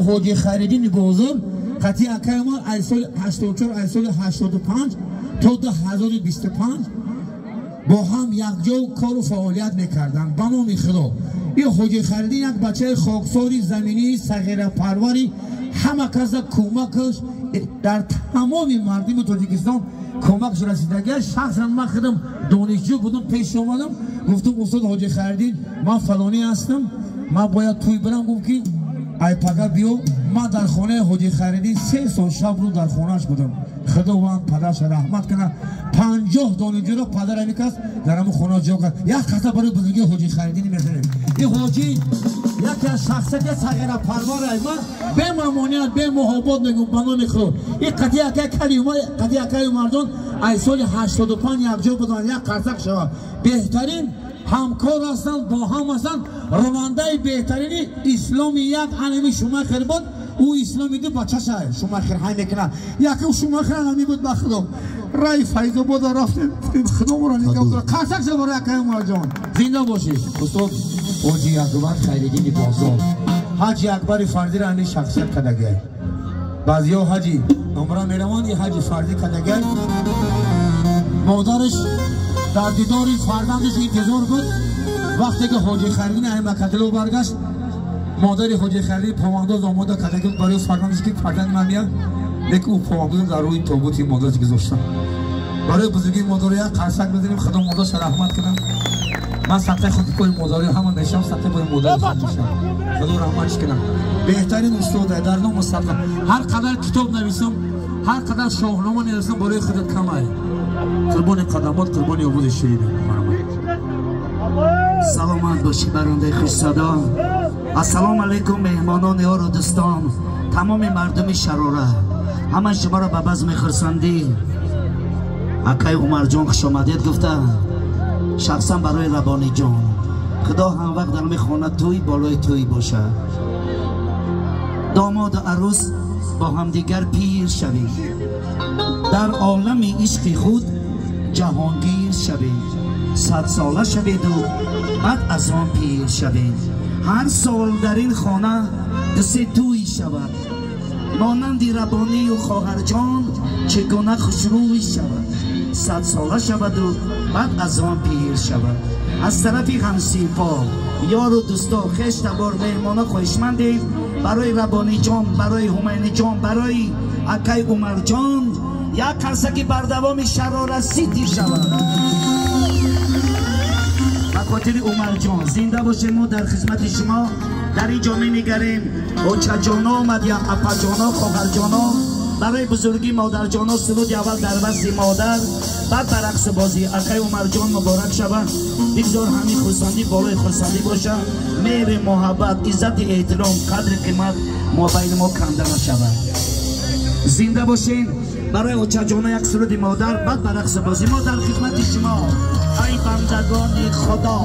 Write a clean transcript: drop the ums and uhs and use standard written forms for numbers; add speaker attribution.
Speaker 1: Ҳоҷи Хайриддини Бозор қатъи акай мо аз соли 84, аз соли 85 то 2025 бо ҳам якҷо кору фаъолият мекарданд. Ба номи Худо, ин Ҳоҷи Хайриддин як бачаи хоксори заминии сағирапарвари, ҳама каса кӯмакаш дар тамоми мардуми Тоҷикистон кӯмакш расидагия. Шахсан ман худам донишҷӯ будам, пеш омадам, гуфтам: «Устод Ҳоҷи Хайриддин, ман фалонӣ ҳастам, ман бояд тӯй бирам». Гуфт ки ай пага биё. Ман дар хонаи Ҳоҷи Хайриддин 3 сол шаб рӯз дар хонааш будам. Худованд падарша раҳмат кунад, 50 донишҷӯро падар ҳамин кас дар ҳамон хона ҷо кард. Як қасам барои бузургии Ҳоҷи Хайриддин мезанем. Ин ҳоҷӣ яке аз шахсияти сағирапарвар. Ман бемамоният, бемуҳобот мегӯм, ба номи Худо, ин қатъи акай кали, қатъи акаи Умарҷон аз соли 85 якҷо буданд. Як қарсак шавад. Беҳтарин ҳамкор ҳастанд, бо ҳам ҳастанд. Ронандаи беҳтарини исломи як анами Шумахер буд. Ӯ исломи ду бачаша Шумахер ҳай мекунад. Якум Шумахер ҳами буд. Ба Худо, рай Файзобода рафтем, Худоморо нигоҳ. Қарсак шава барои акаи Умарҷон. Зинда бошӣ, устод Ҳоҷи Акбар Хайриддини Бозор. Ҳаҷи акбари фарзиро ҳамин шахсият кардагиай. Баъзиҳо ҳаҷи умра мераванд, и ҳаҷи фарзӣ кардагиай. Модараш дар дидори фарзандаш интизор буд. Вақте ки Ҳоҷи Хайриддин аймакадило баргашт, модари Ҳоҷи Хайриддин повандоз омода карда буд барои фарзандаш, ки фарзанди ман меяд, лекин ӯ повандоз дар рӯи тобути модараш гузоштан. Барои бузургии модаро як қарсак бизанем. Худо модарша раҳмат кунам. Ман садқаи худ пои модари ҳама мешавам, садқаи пои модари худ мешавам. Худо раҳматш кунам. Беҳтарин устода дар ному садқа. Ҳар қадар китоб нависам, ҳар қадар шоҳнома нависам, барои худат камай. Қурбони қадамот, қурбони овози ширин.
Speaker 2: Саломат бошӣ, барандаи хушсадо. Ассалому алайкум, меҳмонон, ёру дӯстон, тамоми мардуми Шарора, ҳама шуморо ба базми хурсандӣ акай Умарҷон хушомадед гуфта, шахсан барои Рабониҷон, Худо ҳам вақт дар мехона тӯй болои тӯй бошад, домоду арӯс бо ҳамдигар пир шавед, дар олами ишқи худ ҷаҳонгир шавед, садсола шаведу баъд аз он пир шавед. Ҳар сол дар ин хона дусе тӯй шавад, монанди Рабонию хоҳарҷон чӣ гуна хушрӯй шавад, садсола шаваду баъд аз он пир шавад. Аз тарафи ҳамсинфо, ёру дӯсто, хештабор, меҳмоно хоҳишмандем, барои Рабониҷон, барои Ҳумайниҷон, барои акай Умарҷон як қарсаки бардавоми Шарора Сити шавад ба хотири Умарҷон. Зинда бошем. Мо дар хизмати шумо дар ин ҷо менигарем. Очаҷоно омад, я апаҷоно, хоҳарҷоно, барои бузургии модарҷоно суруди аввал дар вазни модар, баъд ба рақсу бозӣ. Акай Умарҷон муборак шавад. Бигзор ҳамин хурсандӣ болои хурсандӣ боша, меҳри муҳаббат, иззати эҳтиром, қадри қимат мобайни мо канда нашавад. Зинда бошен. Барои очаҷоно як суруди модар, баъд ба рақсу бозӣ. Мо дар хизмати шумо, ай бандагони Худо.